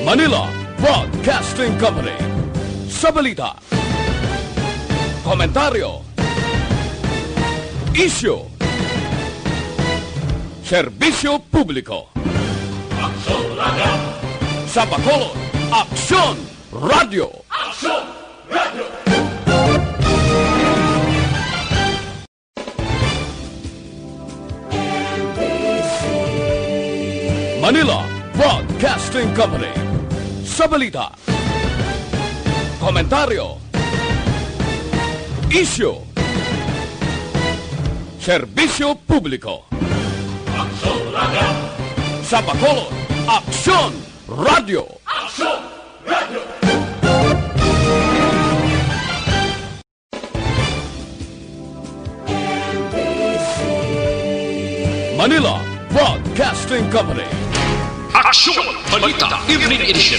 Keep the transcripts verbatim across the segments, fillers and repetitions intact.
Manila Broadcasting Company. Sa balita, komentaryo, isyu, serbisyo publiko. Aksyon Radyo. Sa Bacolod, Aksyon Radyo. Aksyon Radyo. Manila Broadcasting Company. Sa balita, komentaryo, isyu, serbisyo publiko. Aksyon Radyo. Sa Bacolod, Aksyon Radyo. Aksyon Radyo. Manila Broadcasting Company. Aksyon Balita Evening Edition.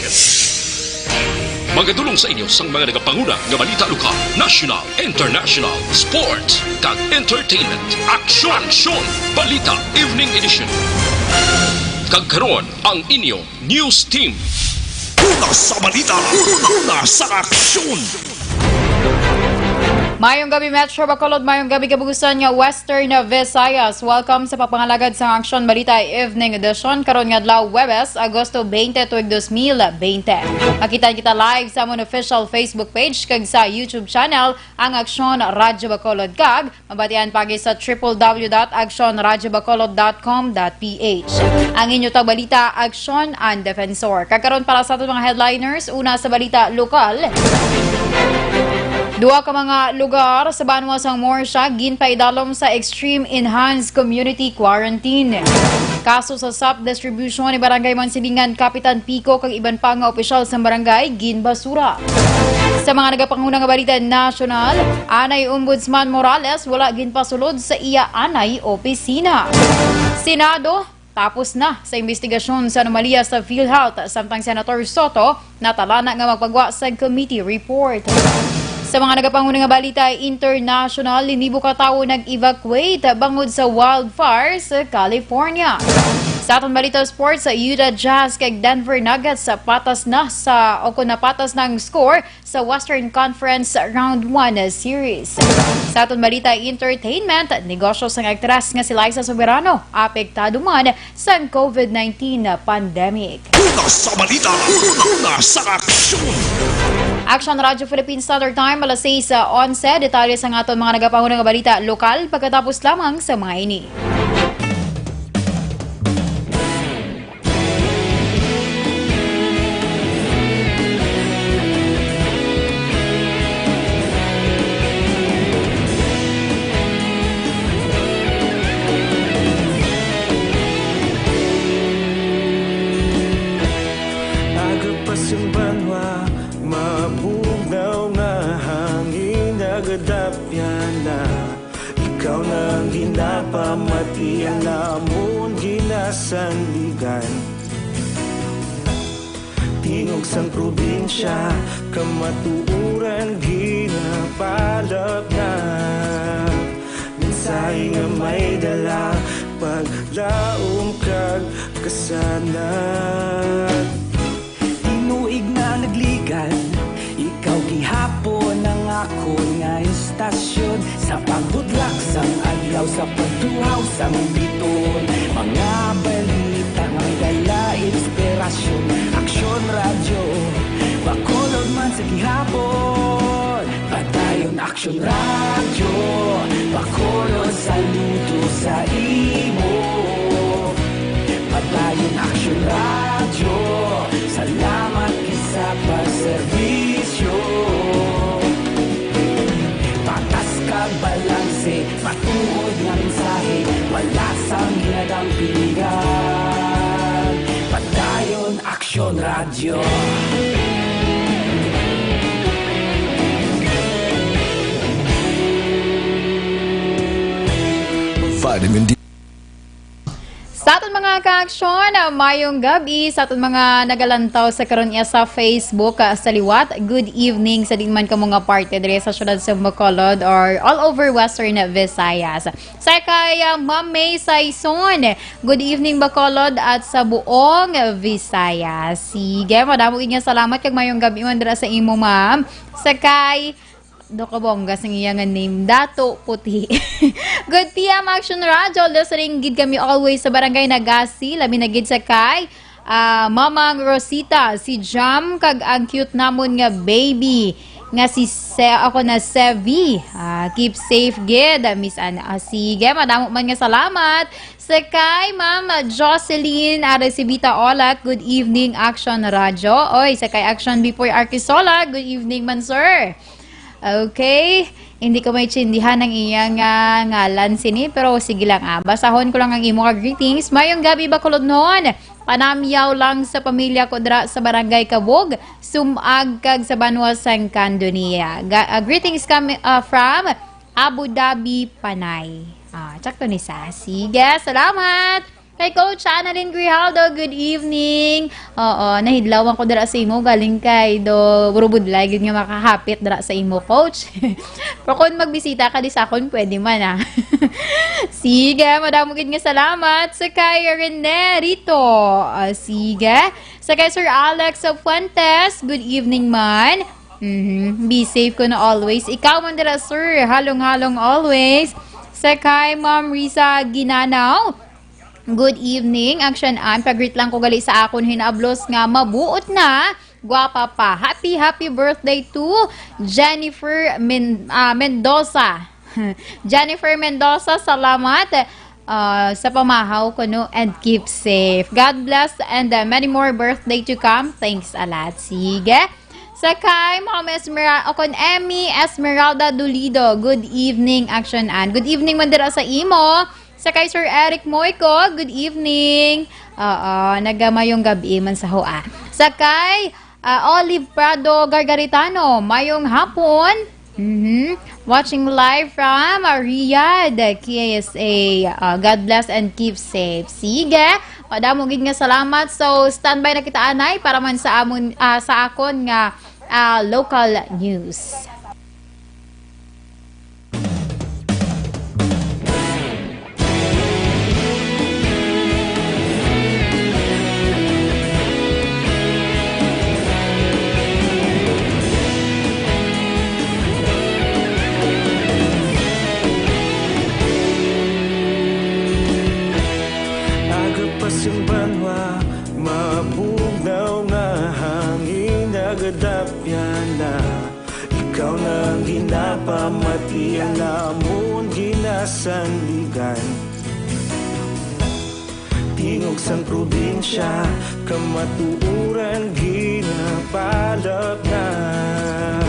Magadulong sa inyo sang mga nagapanguna nga balita lokal, national, international, sports, kag entertainment. Aksyon, Aksyon Balita Evening Edition. Kag karon, ang inyo news team. Una sa balita, una sa aksyon. Mayong gabi, Metro Bacolod. Mayong gabi, kabugusan nga Western Visayas. Welcome sa pagpangalagad sang Aksyon Balita Evening Edition karon nga adlaw, Huwebes, Agosto twenty, tuig dos mil bente. Makita kita live sa amon official Facebook page kag sa YouTube channel, ang Aksyon Radyo Bacolod, kag mabatian pa gid sa triple W dot aksyon radyo bacolod dot com dot P H. Ang inyo tagbalita, Aksyon An Defensor. Kag karon, para sa aton mga headliners, una sa balita lokal. Duha ka mga lugar sa banwa sang Morsha ginpaidalom sa extreme enhanced community quarantine. Kaso sa sap distribution ni Barangay Mansilingan, Kapitan Pico, kag iban pa nga opisyal sang barangay ginbasura. Sa mga nagapanguna nga balita nasyonal, anay Ombudsman Morales wala ginpasulod sa iya anay opisina. Senado, tapos na sa imbestigasyon sa anomalya sa PhilHealth, samtang Senator Soto natalana nga magpagwa sang committee report. Sa mga nagapanguna nga balita international, linibo ka tawo nag-evacuate bangod sa wildfire sa California. Sa aton balita sports, sa Utah Jazz kag Denver Nuggets sa patas na sa, o kung napatas na ang score sa Western Conference Round one Series. Sa aton balita entertainment, negosyo sang aktres nga si Liza Soberano apektado man sang COVID nineteen pandemic. Una sa balita, una sa aksyon. Aksyon Radyo Philippine Standard Time, alas sais onse. Detalye sang aton mga nagapanguna nga balita lokal pagkatapos lamang sa mga ini. Aga pa sang banwa, mabugnaw nga hangin nagadapyan na. Ikaw na ang ginapamati, ang amon ginasandigan. Tingog sang probinsya, kamatuoran ginapalapnap. Mensahe nga may dala, paglaom kag kasanag. Tinuig na nagligan, ikaw gihapon ang akon nga istasyon. Sa pagbudlak sang adlaw, sa pagtuhaw sang biton, mga balita nga may dala inspirasyon. Aksyon Radyo, Bacolod man sa gihapon. Padayon Aksyon Radyo, Bacolod, saludo sa imo. Padayon Aksyon Radyo, salamat gid sa pagserbisyo. Patas kag balanse, matuod nga mensahe, wala sang ginadampingan. Padayon Aksyon Radyo. Vitamin D. Sa Sa aton mga ka-aksyon, ah, mayong gabi sa aton mga nagalantaw sa karon iya sa Facebook, ah, sa liwat. Good evening sa diin man kamo nga parte diri sa siyudad sa Bacolod or all over Western Visayas. Sa kay, ah, Ma'am May Saison, good evening, Bacolod, at sa buong Visayas. Sige, madamo gid nga salamat kag mayong gabi man dira sa imo, ma'am. Sa kay, do ka bongga sing iya nga name, Dato Puti. Good P M Action Radio, listening gid kami always sa Barangay Nagasi, labi na gid sa kay, ah, Mamang Rosita, si Jam, kag ang cute namon nga baby, nga si Se-, ako na Sevi. Ah, keep safe gid, Miss Ana. Ah, sige, madamo man nga salamat. Sa kay Ma'am Jocelyn Aracibita Olat, good evening, Action Radio. Oy, sa kay Action Before Arkisola, good evening man, sir. Okay. Hindi ko maintindihan ang iyang, ah, ngalan sini, pero sige lang, ah. Basahon ko lang ang imo nga greetings. Mayong gabi, Bacolodnon. Panamyaw lang sa pamilya ko dira sa Barangay Kabog, Sumag, kag sa banwa sang Candonia. Ga-, ah, greetings kami, ah, from Abu Dhabi, Panay. Ah, sakto ni sa. Sige, salamat. Kay Coach Annalyn Grijaldo, good evening. Oo, nahidlawan ko dira sa imo, galing kay do rubudlay gid nga makahapit dira sa imo, Coach. Pero kung magbisita ka di sa akon, pwede man, ah. Sige, madamo gid nga salamat sa kay Rene Rito. Ah, sige. Sa kay Sir Alex Fuentes, good evening man. Mhm. Be safe ko na always. Ikaw man dira, sir. Halong-halong always. Sa kay Ma'am Risa Ginanaw, good evening. Action an, pag-greet lang ko gali sa akon hinaablos nga mabuot na. Gwapa pa. Happy, happy birthday to Jennifer Men-, ah, Mendoza. Jennifer Mendoza, salamat, ah, sa pamahaw ko, no, and keep safe. God bless and, ah, many more birthday to come. Thanks a lot. Sige. Sa kay Ma'am Esmera-, o kon Emmy Esmeralda Dolido, good evening, Action an. Good evening man dira sa imo. Sa kay Sir Eric Moico, good evening. Oo, nagamayong gabi man sa hoa. Sa kay, ah, Olive Prado Gargaritano, mayong hapon. Mhm. Watching live from, ah, Riyadh, K S A. Ah, God bless and keep safe. Sige, madamo gid nga salamat. So, standby na kita, anay, para man sa amon, ah, sa akon nga, ah, local news. Aga pa sing banwa, mabugnaw nga hangin, nagadapyan na. Ikaw na ang ginapamati, ang amon ginasandigan. Tingog sang probinsya, kamatuoran ginapalapnap.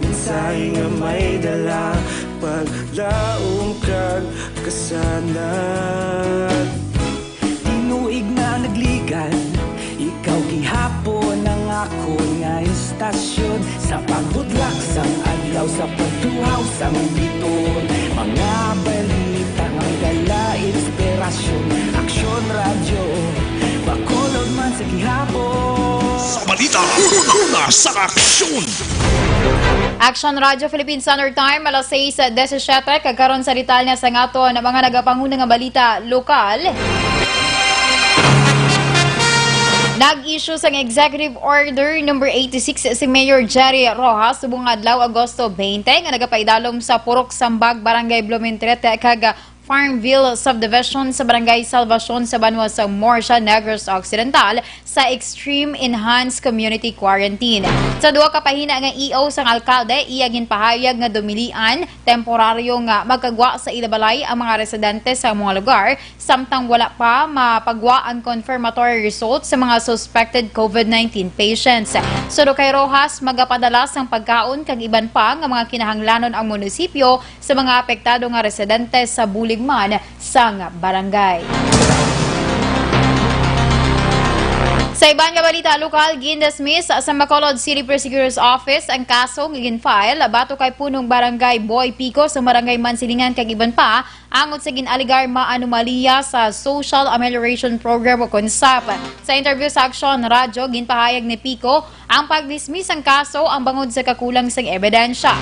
Mensahe nga may dala, paglaom kag kasanag. Tinuig na nagligan, ikaw gihapon ang akon nga istasyon. Sa pagbudlak sang adlaw, sa pagtuhaw sang biton, mga balita nga dala inspirasyon. Aksyon Radyo, Bacolod man sa gihapon. Sa balita, una, una sa aksyon. Action Radio Philippine Standard Time, alas sais disisiete, kag karon sa detalye sa aton mga nagapanguna nga balita lokal. Nag-issue sang Executive Order number eighty-six si Mayor Jerry Rojas subong nga adlaw, Agosto twenty, nga nagapaidalom sa Purok Sambag, Barangay Blumentritt, kag Farmville Subdivision sa Barangay Salvacion sa banwa sa Murcia, Negros Occidental, sa Extreme Enhanced Community Quarantine. Sa duha ka pahina nga E O sang alkalde, iya ginpahayag nga dumilian temporaryo nga magkagwa sa ila balay ang mga residente sa mga lugar, samtang wala pa mapagwa ang confirmatory result sa mga suspected COVID nineteen patients. Suno kay Rojas, magapadala sang pagkaon kag iban pa nga mga kinahanglanon ang munisipyo sa mga apektado nga residente sa bulig man sang barangay. Sa iban nga balita lokal, gindismiss sa Bacolod City Prosecutor's Office ang kaso nga gin-file batok kay punong barangay Boy Pico sa Barangay Mansilingan kag iban pa angot sa gin-alegar maanomalya sa Social Amelioration Program o kon SAP. Sa interview sa Aksyon Radyo, ginpahayag ni Pico ang pagdismiss sang kaso ang bangod sa kakulang sang ebidensya.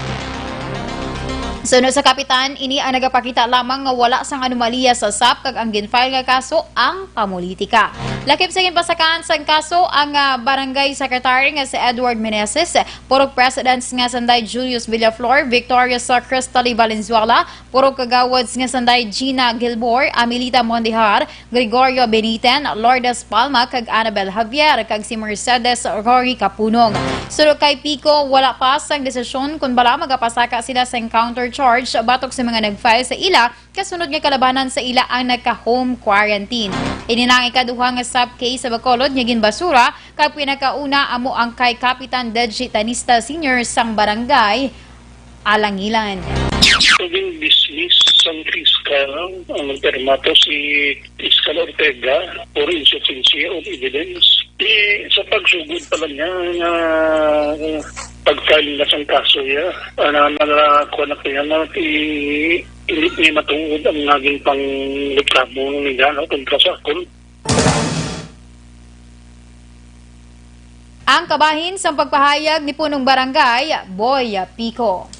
Suno sa kapitan, ini ang nagapakita lamang nga wala sang anomalya sa SAP kag ang gin-file nga kaso ang pamulitika. Lakip sa ginpasakaan sang kaso ang, ah, barangay secretary nga si Edward Meneses, purok presidents nga sanday Julius Villaflor, Victoria sa Cristally Valenzuela, purok kagawad nga sanday Gina Gilbor, Amelita Mondejar, Gregorio Beniten, Lourdes Palma, kag Annabel Javier, kag si Mercedes Rory Kapunong. Suno kay Pico, wala pa sang desisyon kon bala magapasaka sila sa encounter charge batok sa mga nag-file sa ila, kasunod nga kalabanan sa ila ang naka-home quarantine. Ini na ang ikaduha nga SAP case sa Bacolod nga ginbasura, kag pinakauna amo ang kay Kapitan Deji Tanista Senior sang Barangay Alangilan. Naging dismiss sang fiskal ang nagpermato si Fiskal Ortega for insufficiency of evidence. Di, sa pagsugod pa lang niya nga pag-file na sang kaso niya, ana, nalakuha na kaya na ti, hindi niya matuod ang naging pangreklamo ni Gano kontra sa akon. Ang kabahin sang pagpahayag ni Punong Barangay Boy Pico.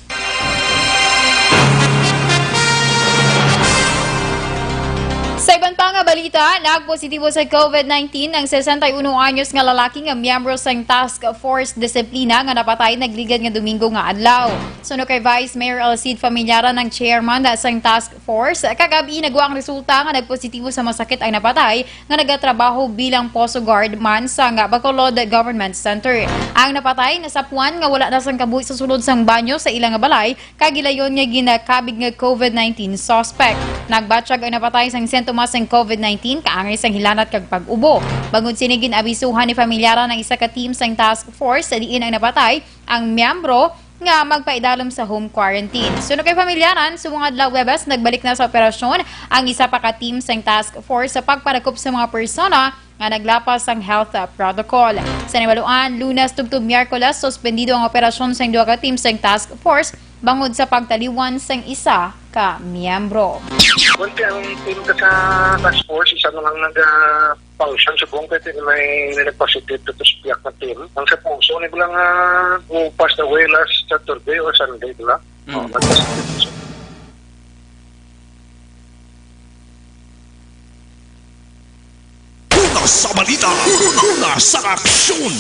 Sa iban pa nga balita, nagpositibo sa COVID nineteen ang sesenta y uno anyos nga lalaki nga miyembro sang Task Force Disiplina nga napatay nagligad nga Domingo nga adlaw. Suno kay Vice Mayor Alcid Familiaran ang chairman sang Task Force, kagabi nagwa ang resulta nga nagpositibo sa masakit ang napatay nga nagatrabaho bilang Poso Guard man sa nga Bacolod Government Center. Ang napatay nasapuan nga wala na sang kabuhi sa sulod sang banyo sa ila nga balay, kag gilayon nga ginakabig nga COVID nineteen suspect. Nagbatyag ang napatay sang sintomas sang COVID nineteen, kaangay sang hilanat kag pag-ubo. Bangod sini, gin-abisuhan ni familiaran ang isa ka team sang task force sa diin ang napatay ang miyembro nga magpaidalom sa home quarantine. Suno kay familiaran, subong adlaw Huwebes, nagbalik na sa operasyon ang isa pa ka team sang task force sa pagpadakop sa mga persona nga naglapas sang health, uh, protocol. Sa nahibaluan, Lunes tubtob Miyerkules, suspendido ang operasyon sang duha ka team sang task force bangod sa pagtaliwan sang isa ka miyembro. Kunti ang team ka sa task force, isa na lang nag, ah, function subong kay may nag-positive to sa piyak na team. Ang sa puso ni lang, ah, who passed away last Saturday or Sunday, di ba? Mm. Oh, nag-positive siya. Una sa balita, una sa aksyon.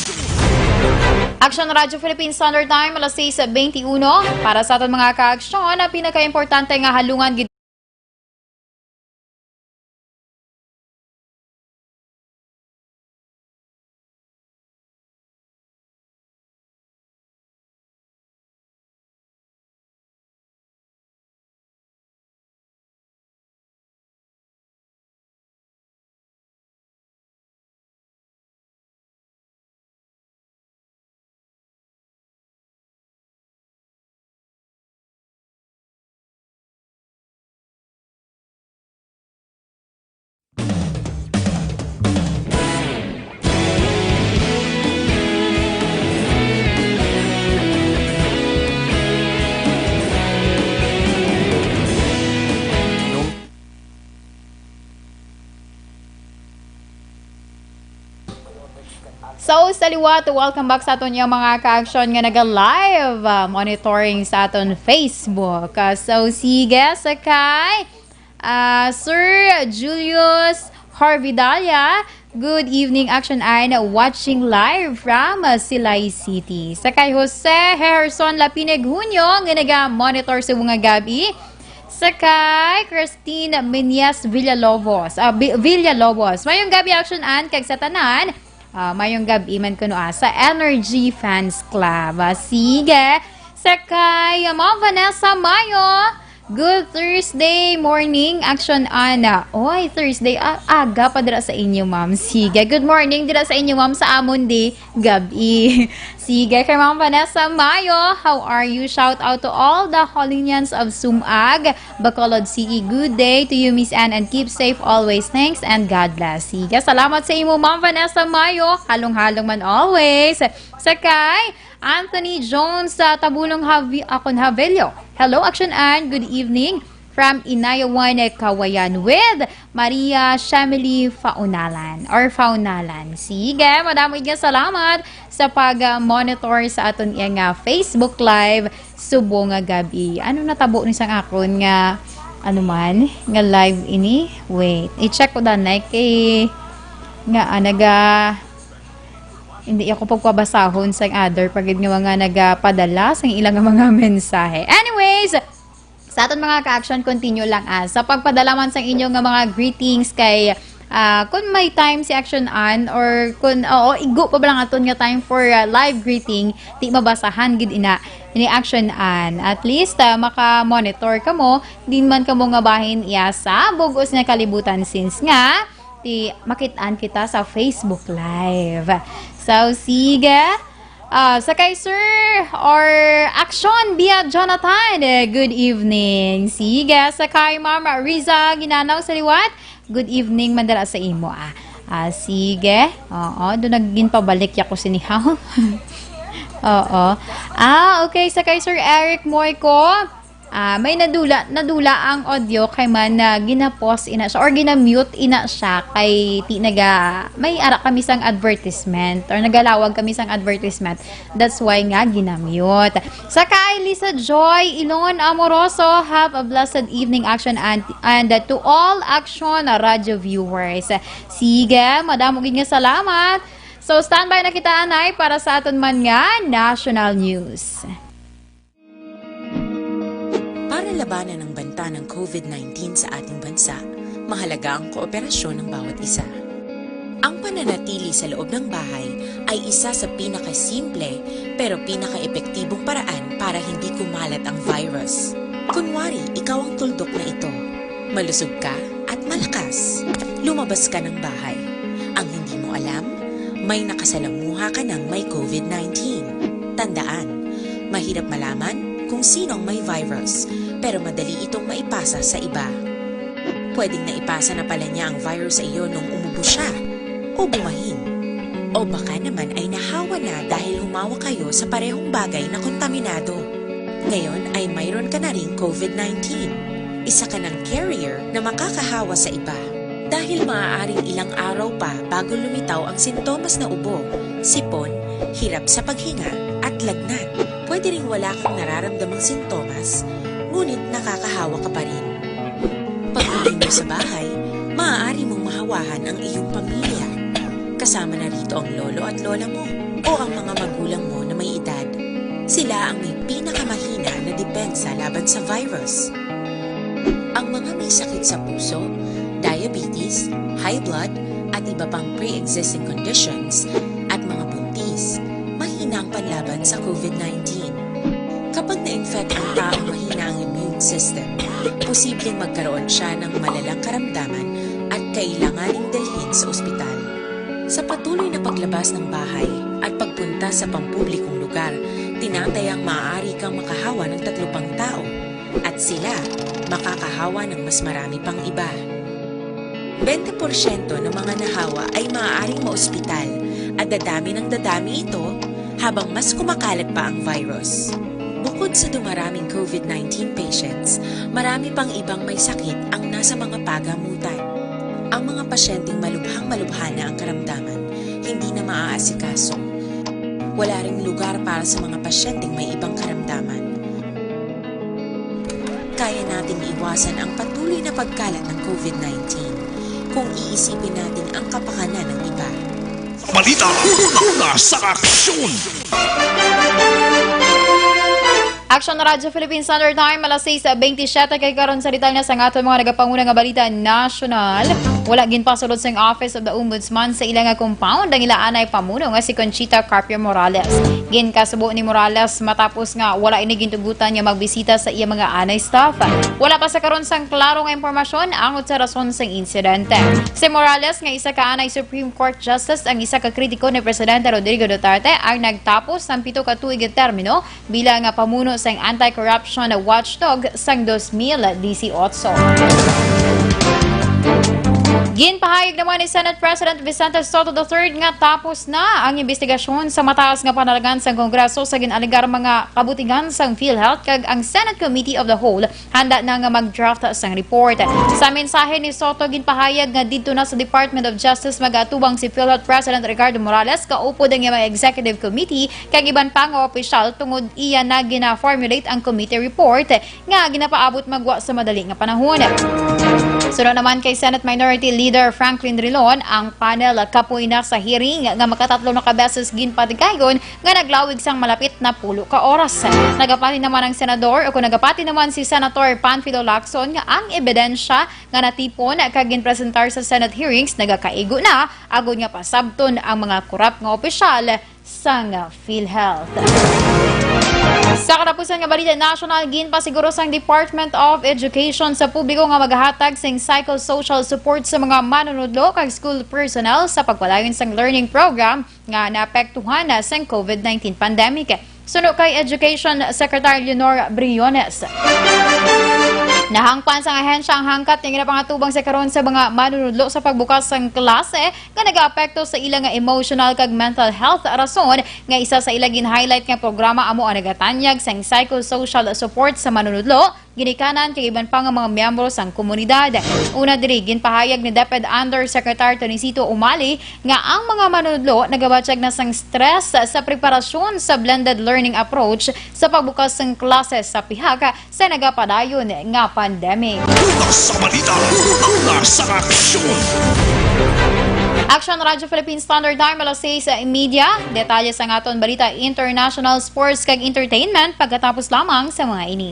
Aksyon Radyo Philippine Standard Time, alas sais beintiuno. Para sa aton mga kaaksyon, ang pinakaimportante nga halungan gid So, sa liwat, welcome back sa aton nga mga ka-aksyon nga naga-live, ah, monitoring sa aton Facebook. Ah, so, sige, sakay. Ah, Sir Julius Harvidalia, good evening, Action Eye, watching live from, ah, Silay City. Sakay Jose Herson Lapineg Junio, nga naga-monitor sa mga gabi. Sakay Christine Menyes Villalobos, ah, Bi-, Villalobos. Mayong gabi, Action Ann, kag sa tanan. Ah, mayong gabi man kuno, ah, sa Energy Fans Club. Ah, sige. Sakay, ah, Ma'am Vanessa Mayo. Good Thursday morning, Action Ana. Oy, Thursday, a-, aga pa dira sa inyo, ma'am. Sige, good morning dira sa inyo, ma'am, sa amon di gabi. Sige, kay Ma'am Vanessa Mayo, how are you? Shout out to all the Holinians of Sumag, Bacolod City. Good day to you, Miss Anne, and keep safe always. Thanks and God bless. Sige, salamat sa imo, Ma'am Vanessa Mayo. Halong-halong man always. Sakay, Anthony Jones sa Tabulong Javi-, Acon Javello. Hello, Action Ann. Good evening. From Inayawan, Kawayan with Maria Shamily Faunalan or Faunalan. Sige, madamo nga salamat sa pag-monitor sa aton iya nga Facebook Live subong nga gabi. Ano natabo ni sang akon nga, ano man, nga live ini? Wait, i-check ko danay kay nga, ah, naga, hindi ako pagpabasahon sang other pagid nga mga nagapadala sang ilang mga mensahe. Anyways, sa aton mga ka-action, continue lang, ah, sa pagpadala man sang inyo nga mga greetings kay, ah, kung may time si Action Ann or kung, oo, igo pa ba lang aton nga time for, ah, live greeting, di mabasahan gid ina ni Action Ann. At least, ah, maka-monitor kamo, din man kamo nga bahin iya sa bug-os nga kalibutan since nga ti makit-an kita sa Facebook Live. So, sige. Ah, sakay, sir, or Action via Jonathan. Eh, good evening. Sige, sakay, Ma'am Riza Ginanaw sa liwat. Good evening, mandala sa imo, ah. Ah, sige. Oo, doon naging pabalik ako sinihaw. Oo. Ah, okay, sakay, Sir Eric Moico. Ah, may nadula, nadula ang audio kay man na gina-pause ina siya or gina-mute ina siya kay ti naga, may ara kami sang advertisement or nagalawag kami sang advertisement. That's why nga gina-mute. Sa kay Lisa Joy Ilon Amoroso, have a blessed evening, Action, and, and to all Action Radio viewers. Sige, madamo gid nga salamat. So, standby na kita, anay, para sa aton man nga national news. Para labanan ang banta ng covid nineteen sa ating bansa, mahalaga ang kooperasyon ng bawat isa. Ang pananatili sa loob ng bahay ay isa sa pinakasimple pero pinakaepektibong paraan para hindi kumalat ang virus. Kunwari, ikaw ang tuldok na ito. Malusog ka at malakas. Lumabas ka ng bahay. Ang hindi mo alam, may nakasalamuha ka ng may covid nineteen. Tandaan, mahirap malaman kung sino ang may virus, pero madali itong maipasa sa iba. Pwedeng naipasa na pala niya ang virus sa iyo nung umubo siya, o bumahin. O baka naman ay nahawa na dahil humawa kayo sa parehong bagay na kontaminado. Ngayon ay mayroon ka na ring covid nineteen. Isa ka ng carrier na makakahawa sa iba. Dahil maaaring ilang araw pa bago lumitaw ang sintomas na ubo, sipon, hirap sa paghinga, at lagnat. Pwede ring wala kang nararamdamang sintomas, ngunit nakakahawa ka pa rin. Pag-uwi mo sa bahay, maaari mong mahawahan ang iyong pamilya. Kasama na rito ang lolo at lola mo o ang mga magulang mo na may edad. Sila ang may pinakamahina na depensa laban sa virus. Ang mga may sakit sa puso, diabetes, high blood, at iba pang pre-existing conditions, at mga buntis, mahina ang panlaban sa covid nineteen. Kapag na-infect ang taong mahina ang immune system, posibleng magkaroon siya ng malalang karamdaman at kailanganing dalhin sa ospital. Sa patuloy na paglabas ng bahay at pagpunta sa pampublikong lugar, tinatayang maaari kang makahawa ng tatlo pang tao at sila makakahawa ng mas marami pang iba. Bente porsyento ng mga nahawa ay maaaring maospital at dadami ng dadami ito habang mas kumakalat pa ang virus. Bukod sa dumaraming covid nineteen patients, marami pang ibang may sakit ang nasa mga pagamutan. Ang mga pasyenteng malubhang-malubha na ang karamdaman, hindi na maaasikaso. Wala ring lugar para sa mga pasyenteng may ibang karamdaman. Kaya nating iwasan ang patuloy na pagkalat ng covid nineteen kung iisipin natin ang kapakanan ng iba. Balita, una-una sa aksyon. Action Radyo Philippine Standard Time, alas sais bentisiete kay karon sa detalye sa aton mga nagapanguna nga balita nasyonal. Wala ginpasulod sang Office of the Ombudsman sa ila nga compound ang ila anay pamuno nga si Conchita Carpio Morales. Ginkasubo ni Morales matapos nga wala ini gintugutan nga magbisita sa iya mga anay staff. Wala pa sa karon sang klaro nga impormasyon angot sa rason sang insidente. Si Morales nga isa ka anay Supreme Court Justice ang isa ka kritiko ni Presidente Rodrigo Duterte ang nagtapos sang pito ka tuig nga termino bilang nga pamuno sang anti-corruption watchdog sang dos mil disiotso. Ginpahayag naman ni Senate President Vicente Sotto the third nga tapos na ang imbestigasyon sa mataas nga panalagan sang Kongreso sa gin-alegar mga kabutigan sang PhilHealth, kag ang Senate Committee of the Whole handa na nga mag-draft sang report. Sa mensahe ni Sotto, ginpahayag nga didto na sa Department of Justice mag-atubang si PhilHealth President Ricardo Morales, kaupod ang iyang mga executive committee kag iban pa nga opisyal tungod iya na gina-formulate ang committee report nga ginapaabot magwa sa madali nga panahon. Suno naman kay Senate Minority Leader Franklin Drilon, ang panel kapoy na sa hearing nga makatatlo na ka beses ginpatigayon nga naglawig sang malapit na pulo ka oras. Nagapati naman ang senador, o kung nagapati naman si Senator Panfilo Lacson, nga ang ebidensya nga natipon kag ginpresentar sa Senate hearings nagakaigo na, agod nga pasabton ang mga korap nga opisyal sang PhilHealth. Sa katapusan nga balita nasyonal, ginpasiguro sang Department of Education sa publiko nga magahatag sing psychosocial support sa mga manunudlo kag school personnel sa pagpadayon sang learning program nga naapektuhan na sang COVID nineteen pandemic. Suno kay Education Secretary Leonor Briones, nahangpan sang ahensya ang hangkat nga ginapangatubang sa karon sa mga manunudlo sa pagbukas sang klase nga nagaapekto sa ila nga emotional kag mental health. Rason nga isa sa ila gin-highlight nga programa amo ang nagatanyag sang psychosocial support sa manunudlo, ginikanan kag iban pa nga mga miyembro sang komunidad. Una diri, ginpahayag ni DepEd Undersecretary Tonicito Umali nga ang mga manunudlo nagabatyag na sang stress sa preparasyon sa blended learning approach sa pagbukas sang klase sa pihak sa nagapadayon nga pandemic. Una sa balita, una sa aksyon. Action Radyo Philippine Standard Time, alas sais y media. Detalye sa aton balita, international, sports, kag entertainment pagkatapos lamang sa mga ini.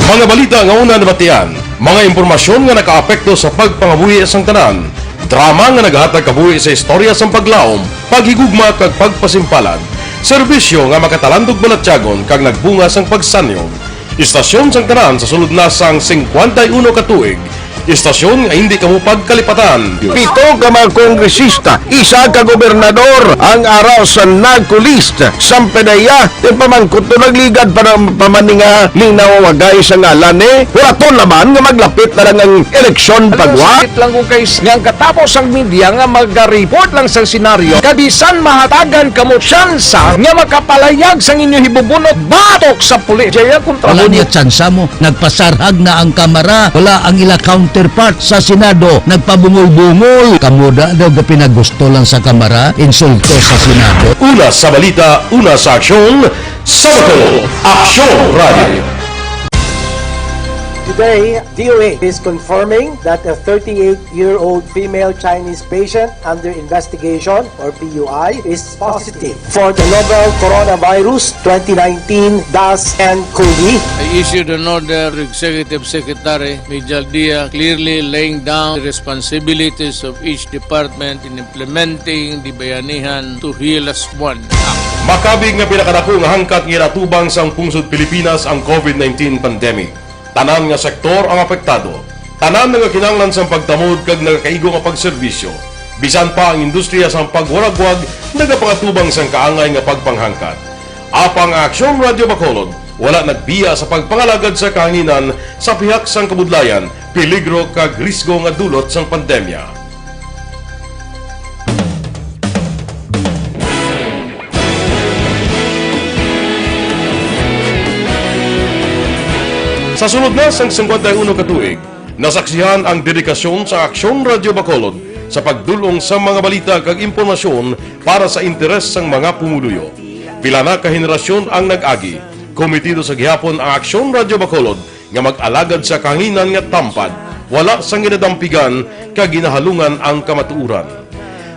Mga balita nga una nabatian, mga impormasyon nga nakaapekto sa pagpangabuhi sang tanan, drama nga naghatag kabuhi sa istorya sang paglaom, paghigugma, kag pagpasimpalan, serbisyo nga makatalandog balatyagon kag nagbunga sang pagsanyog. Istasyon sang tanan sa sulod na sang singkwenta y uno ka tuig. Istasyon nga hindi kamo pagkalipatan. Pito ka mga kongresista, isa ka gobernador ang ara sa NAGCO list. Sampanaya, ti pamangkot to nagligad pa na pa man ni nga linawagay sa ngalan ni. Wala to naman nga maglapit na lang ang eleksyon pagwa. Sakit lang kung kay nga ang katapos ang media nga maga-report lang sa senaryo, kabisan mahatagan kamo tsansa nga makapalayag sang inyo hibubunot batok sa pulis. Jaya kontra Wala mo. Niya tsansa mo. Nagpasarhag na ang Kamara. Wala ang ila counterpart sa Senado. Nagpabungol-bungol. Kamo da daw ga pinagusto lang sa Kamara, insulto sa Senado. Una sa balita, una sa aksyon, sa Bacolod, Aksyon Radio. Today, D O A is confirming that a thirty-eight-year-old female Chinese patient under investigation, or P U I, is positive for the novel coronavirus twenty nineteen dash N cov. I issued an order to Executive Secretary Mijal Dia, clearly laying down the responsibilities of each department in implementing the Bayanihan to Heal Us One Act. Makabig nga pinakadako nga hangkat nga ginatubang sang pungsod Pilipinas ang COVID nineteen pandemic. Tanan nga sektor ang apektado. Tanan nagakinahanglan sang pagtamod kag nagakaigo nga pagserbisyo. Bisan pa ang industriya sang pagwaragwag nagapangatubang sang kaangay nga pagpanghangkat. Apang ang Aksyon Radio Bacolod wala nagbiya sa pagpangalagad sa kahanginan sa pihak sang kabudlayan, peligro kag risgo nga dulot sang pandemya. Sa sulod na sang singkwenta y uno ka tuig, nasaksihan ang dedikasyon sa Aksyon Radio Bacolod sa pagdul-ong sa mga balita kag impormasyon para sa interes sang mga pumuluyo. Pila na ka henerasyon ang nag-agi. Komitido sa gihapon ang Aksyon Radio Bacolod nga mag-alagad sa kahanginan nga tampad, Wala sang ginadampigan kag ginahalungan ang kamatuoran.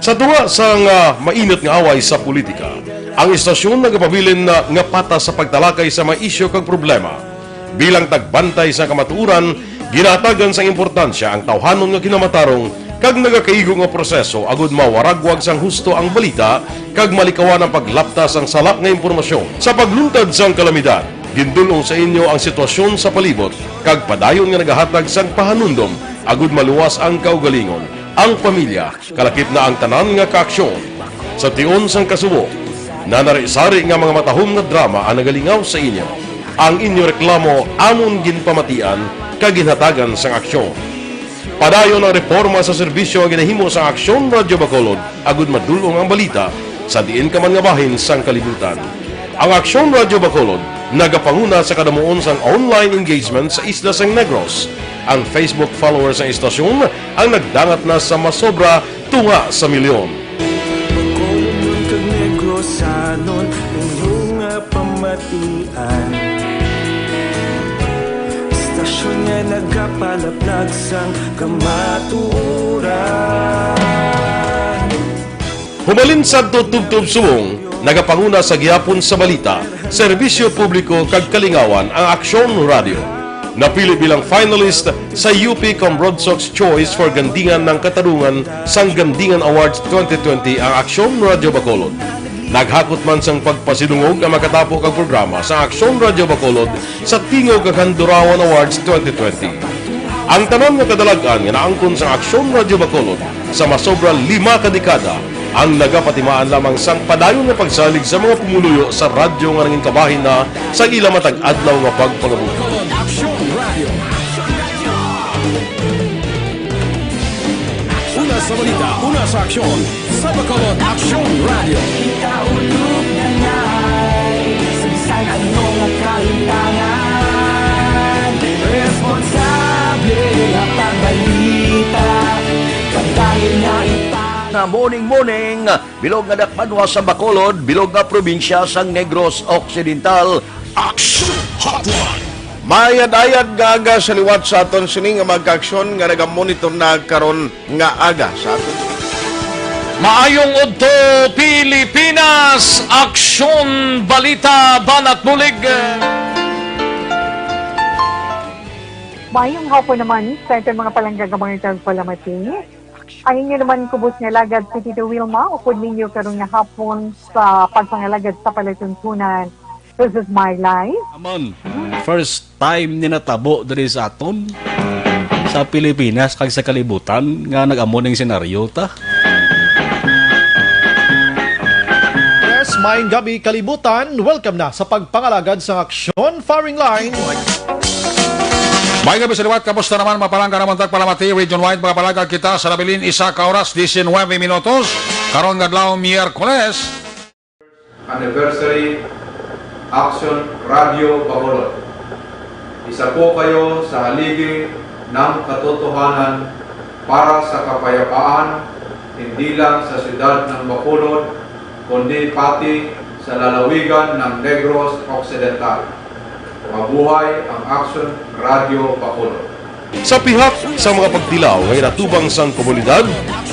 Sa tunga sang, ah, mainit nga away sa politika, ang istasyon nagapabilin na nga patas sa pagtalakay sa mga isyu kag problema. Bilang tagbantay sa kamatuoran, ginahatagan sang importansya ang tawhanon nga kinamatarong kag nagakaigo nga proseso agud mawaragwag sang husto ang balita kag malikawan ang paglapta sang sala nga impormasyon. Sa pagluntad sang kalamidad, gindul-ong sa inyo ang sitwasyon sa palibot kag padayon nga nagahatag sang pahanumdom agud maluwas ang kaugalingon, ang pamilya, kalakip na ang tanan nga kaaksyon. Sa tion sang kasubo, nanari-sari nga mga matahom nga drama ang nagalingaw sa inyo. Ang inyo reklamo amon ginpamatian kag ginhatagan sang aksyon. Padayon ang reforma sa serbisyo nga ginahimo sang Aksyon Radyo Bacolod agud madul-ong ang balita sa diin ka man nga bahin sang kalibutan. Ang Aksyon Radyo Bacolod nagapanguna sa kadamuon sang online engagement sa isla sang Negros. Ang Facebook followers sang istasyon ang nagdangat na sa masobra tunga sa milyon. Bacolodnon kag Negrosanon, inyo nga pamatian. Istasyon nga nagapalaplag sang kamatuoran. Humalin sadto tubtob subong, nagapanguna sa gihapon sa balita, serbisyo publiko kag kalingawan ang Aksyon Radyo. Napili bilang finalist sa U P Cambrodsoc's Choice for Gandingan ng Katarungan sang Gandingan Awards twenty twenty ang Aksyon Radyo Bacolod. Naghakot man sang pagpasidungog ang makatapo kag programa sa Aksyon Radyo Bacolod sa Tingog kag Handurawan Awards twenty twenty. Ang tanan nga kadalag-an nga naangkon sang Aksyon Radyo Bacolod sa masobra lima ka dekada ang nagapatimaan lamang sang padayon nga pagsalig sa mga pumuluyo sa radyo nga nangin kabahin na sa ila matag adlaw nga pagpangabuhi. Aksyon Radyo. Una sa balita, una sa aksyon, sa Bacolod Aksyon Radyo. Kita ulog na ngay, sa bisan ano nga kalimtangan, responsable nga pagbalita, pagdayon nga ipa- Nga morning, morning, bilog nga dakbanwa sa Bacolod, bilog nga probinsya sang Negros Occidental. Action Hotline. Mayad-ayad nga aga sa liwat sa aton sini nga magkaaksyon nga nagamonitor na karon nga aga sa aton. Maayong udto, Pilipinas! Aksyon, balita, banat bulig. Maayong hapon naman sa aton mga palangga nga mga tagpalamati. Ang inyo naman kubos nga alagad si Tito Wilma, upod ninyo karon nga hapon sa pagpangalagad sa palatuntunan. This is my life. Amon, first time ni natabo diri sa aton, sa Pilipinas kag sa kalibutan, nga nag-amo ning senaryo ta. Yes, maayong gabi, kalibutan. Welcome na sa pagpangalagad sang aksyon, Firing Line. May gabi sa liwat, kamusta naman, mga palangga namon tagpalamati, region wide, mga palangga kita sa nabilin, isa ka oras, diecinuebe minutos, karon nga adlaw, Miyerkules. Anniversary, Action Radio Bacolod. Isa po kayo sa haligi ng katotohanan para sa kapayapaan, hindi lang sa siyudad ng Bacolod, kundi pati sa lalawigan ng Negros Occidental. Mabuhay ang Action Radio Bacolod. Sa pihak sa mga pagtilaw nga ginatubang sang komunidad,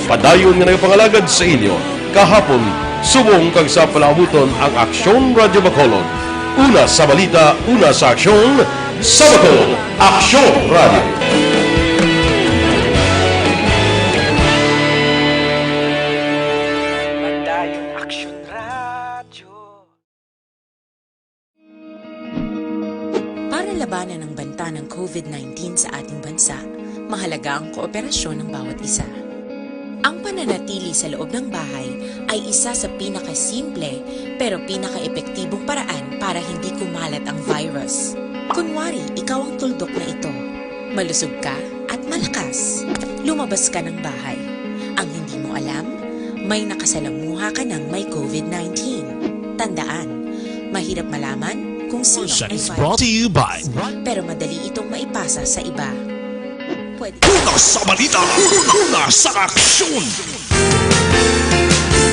padayon nga nagapangalagad sa inyo kahapon, subong kag sa palaabuton ang Aksyon Radio Bacolod. Una sa balita, una sa aksyon, sa Bacolod, Aksyon Radio. Padayon Aksyon Radio. Para labanan ang banta ng covid nineteen sa ating bansa, mahalaga ang kooperasyon ng bawat isa. Ang pananatili sa loob ng bahay ay isa sa pinakasimple pero pinakaepektibong paraan para hindi kumalat ang virus. Kunwari, ikaw ang tuldok na ito. Malusog ka at malakas. Lumabas ka ng bahay. Ang hindi mo alam, may nakasalamuha ka ng may covid nineteen. Tandaan, mahirap malaman kung sino ang virus. Brought to you by Pero madali itong maipasa sa iba. Pwede Una sa balita, una, una sa aksyon.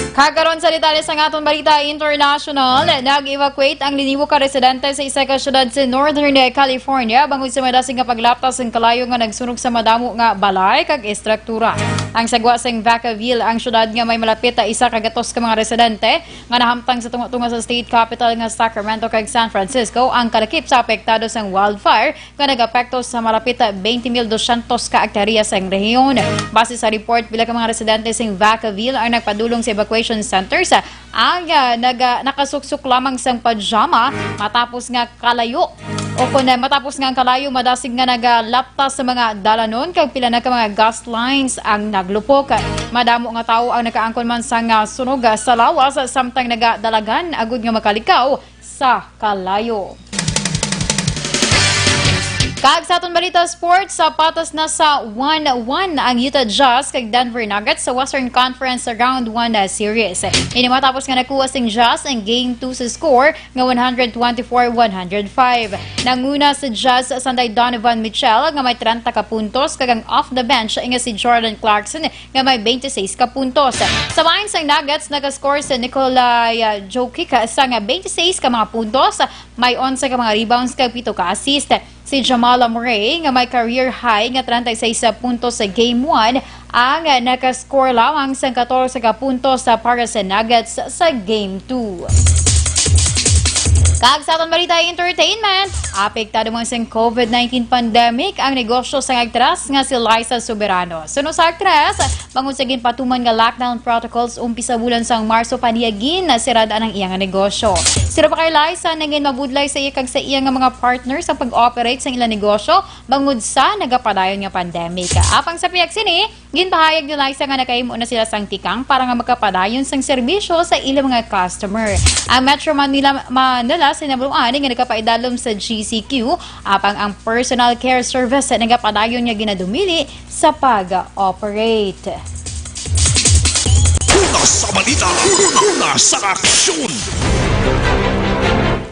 Kag karon sa detalye sang aton balita international, nag-evacuate ang linibo ka residente sa isa ka syudad sa Northern California bangod sa madasig nga paglaptas sang kalayo nga nagsunog sa madamo nga balay kag estruktura. Ang sagwa sang Vacaville, ang syudad nga may malapit na isa ka gatos ka mga residente nga nahamtang sa tunga-tunga sa state capital nga Sacramento kag San Francisco, ang kalakip sa apektado sang wildfire nga nag-apekto sa malapit twenty mil dosyentos ka ektarya sang rehiyon. Base sa report, pila ka mga residente sing Vacaville ang nagpadulong sa evacuation centers, ang, ah, naga-, nakasuksok lamang sang pajama matapos nga kalayo o kon, ah, matapos nga ang kalayo madasig nga nagalaptas sa mga dalanon kag pila na ka mga gas lines ang naglupok. Madamo nga tawo ang nakaangkon man sang, ah, sunog, ah, sa lawas samtang nagadalagan agud nga makalikaw sa kalayo. Kag sa aton balita sports, sa patas na sa one one ang Utah Jazz kag Denver Nuggets sa Western Conference Round one na series. Ini matapos nga nakuha sing Jazz ang Game two sa score nga one hundred twenty-four one hundred five. Nanguna sa Jazz sanday Donovan Mitchell nga may treinta ka puntos kag ang off the bench nga si Jordan Clarkson nga may twenty-six ka puntos. Sa bahin sang Nuggets, nag-score si Nikolai, ah, Jokic sang twenty-six ka mga puntos, may onse ka mga rebounds kag pito ka assist. Si Jamal Murray nga may career high nga treinta y seis puntos sa Game one ang naka-score lamang sang katorse ka puntos sa para sa Nuggets sa Game two. Kag sa aton balita entertainment, apektado man sang COVID nineteen pandemic ang negosyo sang aktris nga si Liza Soberano. Suno sa aktres, bangod sa ginpatuman nga lockdown protocols, umpi sa bulan sang Marso pa niya gin sirad-an ang iya nga negosyo. Si Rafael Liza nangin mabudlay sa iya kag sa iya nga mga partner sa pag-operate sang ila negosyo bangod sa nagapadayon nga pandemic. Apang sa pihak sini, ginpahayag ni Liza nga nakahimo na sila sang tikang para nga makapadayon sang serbisyo sa ilang mga customer. Ang Metro Manila, Manila, sinabaluan nga nagapaidalom sa G C Q, apang ang personal care service nagapadayon nga ginadumili sa pag-operate. Una sa balita, una, una sa aksyon.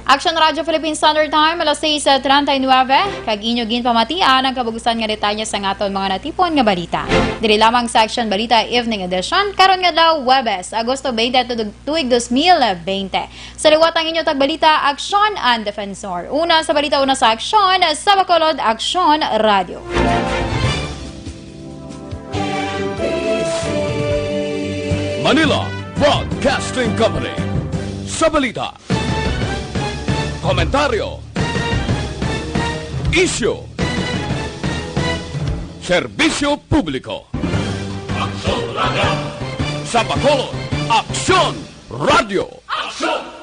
Aksyon Radyo Philippine Standard Time, alas sais treinta y nueve, kag inyo ginpamatian ang kabug-usan nga detalye sang aton mga natipon nga balita. Diri lamang sa Aksyon Balita Evening Edition, karon nga adlaw, Huwebes, Agosto twenty, tuig, tuig dos mil bente. Sa liwat ang inyo tagbalita, Aksyon and Defensor. Una sa balita, una sa aksyon, sa Bacolod, Aksyon Radyo. Manila Broadcasting Company. Sa balita, komentaryo, isyu, serbisyo publiko. Aksyon Radyo. Sa Bacolod, Aksyon Radyo. Aksyon!